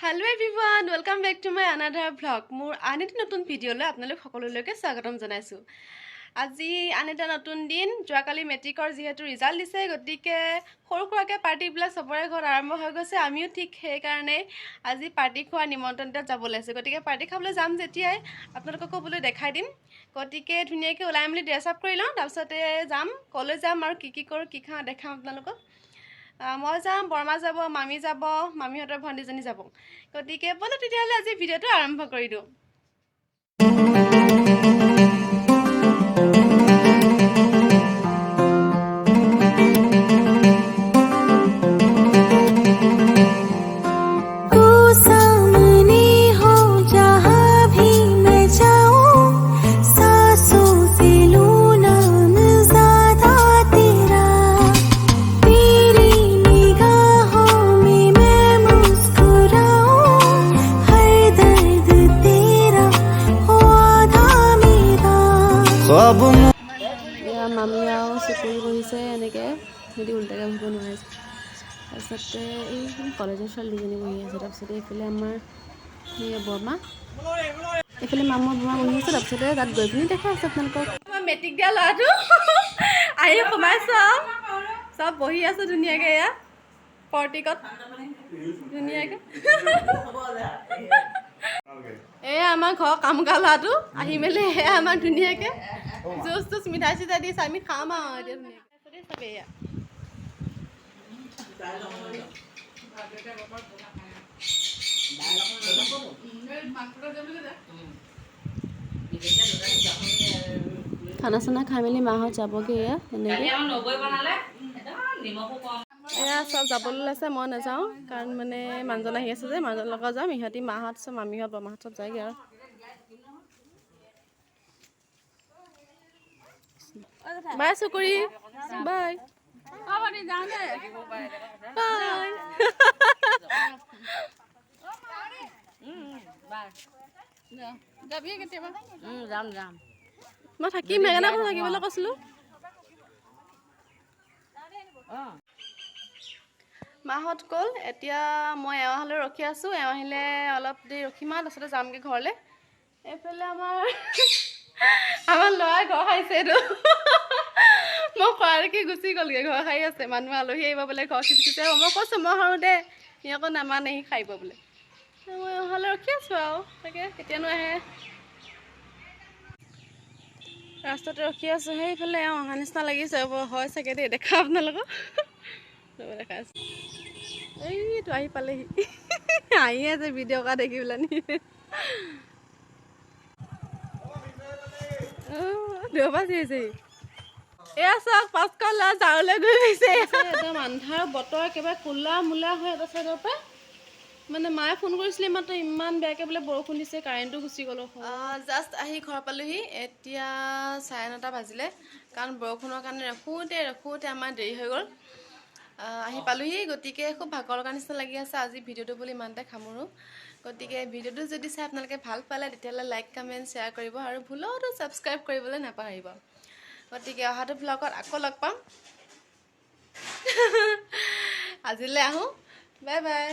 Hello everyone, welcome back to my another vlog. মোৰ আন এটি নতুন ভিডিঅ'লৈ আপোনালোক সকলোলৈকে স্বাগতম জনাইছোঁ। আজি আন এটা নতুন দিন। যোৱাকালি মেট্ৰিকৰ যিহেতু ৰিজাল্ট দিছে, গতিকে সৰু সুৰাকৈ পাৰ্টিবিলাক চবৰে ঘৰত আৰম্ভ হৈ গৈছে। আমিও ঠিক সেইকাৰণে আজি পাৰ্টি খোৱাৰ নিমন্ত্ৰণ এটাত যাব ওলাইছোঁ। গতিকে পাৰ্টি খাবলৈ যাম যেতিয়াই আপোনালোককো বোলো দেখাই দিম। গতিকে ধুনীয়াকৈ ওলাই মেলি ড্ৰেছ আপ কৰি লওঁ, তাৰপিছতে যাম। ক'লৈ যাম আৰু কি কি কৰোঁ, কি খাওঁ দেখাম আপোনালোকক। মই যাম, বৰমা যাব, মামী যাব, মামীহঁতৰ ভণ্টিজনী যাব। গতিকে ব'লক তেতিয়াহ'লে আজি ভিডিঅ'টো আৰম্ভ কৰি দিওঁ। तू सामने हो जहाँ भी मैं जाऊँ, सांसों से लूँ नाम ज्यादा तेरा। तेरी निगाहों में मैं मुस्कुराऊं, हर दर्द तेरा हो आधा मेरा। ख्वाब এয়া মামী আৰু চিকুৰি বহিছে এনেকৈ, সিহঁতি উল্টাকৈ বহিব নোৱাৰিছে। তাৰপিছতে এই কলেজৰ ছোৱালী দুজনী বহি আছে। তাৰপিছতে এইফালে আমাৰ এই বৰমা, এইফালে মামা বৰমা বহি আছে। তাৰপিছতে তাত গৈ পিনি দেখাই আছে আপোনালোকক। মেট্ৰিক দিয়া ল'ৰাটো আহি সোমাইছোঁ আৰু চব বহি আছোঁ ধুনীয়াকৈ। এয়া পৰ্টিকত ধুনীয়াকৈ। এয়া আমাৰ ঘৰৰ কাম কৰা ল'ৰাটো আহি মেলি এয়া আমাক ধুনীয়াকৈ জুচ তুচ, মিঠাই চিঠাই দিছে। আমি খাম আৰু এতিয়া ধুনীয়াকৈ চবে এয়া। খানা চানা খাই মেলি মাহঁত যাবগৈ। এয়া এনেকৈ এয়া চব যাবলৈ ওলাইছে। মই নাযাওঁ, কাৰণ মানে মানুহজন আহি আছে যে, মানুহজনৰ লগত যাম। ইহঁতি মাহঁত চব, মামীহঁত বৰমাহঁত চব যায়গৈ আৰু। বাই চুকুৰি, বাই বাই। যাম যাম। মই থাকিম, সেইকাৰণে আকৌ থাকিবলৈ কৈছিলোঁ। মাহঁত গ'ল, এতিয়া মই এওঁ অহালৈ ৰখি আছোঁ। এওঁ আহিলে অলপ দেৰি ৰখিম আৰু তাৰপিছতে যামগৈ ঘৰলৈ। এইফালে আমাৰ ল'ৰাই ঘৰ সাৰিছে। এইটো মই খোৱা দেখি গুচি গ'লগৈ, ঘৰ সাৰি আছে। মানুহ আলহী আহিব বোলে, ঘৰ খিচখিচে হ'ব। মই কৈছোঁ মই সাৰোঁ দে, সি আকৌ নামানে, সি সাৰিব বোলে। মই অহালৈ ৰখি আছোঁ আৰু তাকে কেতিয়ানো আহে। ৰাস্তাতে ৰখি আছোঁ। সেইফালে এওঁ অহা নিচিনা লাগিছে, হয় চাগে দেই, দেখা আপোনালোকক দেখাই আছোঁ। এইটো আহি পালেহি, হাঁহি আছে ভিডিঅ' কৰা দেখি পেলানি। দূৰৰ পৰা চিঞৰিছেহি। এয়া চাওক, 5শ ল'ৰা ঝাৰুলৈ ঘূৰি ফুৰিছে। একদম আন্ধাৰ বতৰ, একেবাৰে ক'লা মূলা হৈ এটা চাইডৰ পৰা। মানে মায়ে ফোন কৰিছিলে মাত্ৰ, ইমান বেয়াকৈ বোলে বৰষুণ দিছে, কাৰেণ্টটো গুচি গ'ল। জাষ্ট আহি ঘৰ পালোহি, এতিয়া 9:30 বাজিলে। কাৰণ বৰষুণৰ কাৰণে ৰখোঁতে ৰখোঁতে আমাৰ দেৰি হৈ গ'ল। আহি পালোহি, গতিকে খুব ভাগৰ লগা নিচিনা লাগি আছে। আজি ভিডিঅ'টো বুলি ইমানতে সামৰোঁ। গতিকে ভিডিঅ'টো যদি চাই আপোনালোকে ভাল পালে, তেতিয়াহ'লে লাইক, কমেণ্ট, শ্বেয়াৰ কৰিব আৰু ভুলতো ছাবস্ক্ৰাইব কৰিবলৈ নাপাহৰিব। গতিকে অহাটো ভ্লগত আকৌ লগ পাম। আজিলৈ আহোঁ, বাই বাই।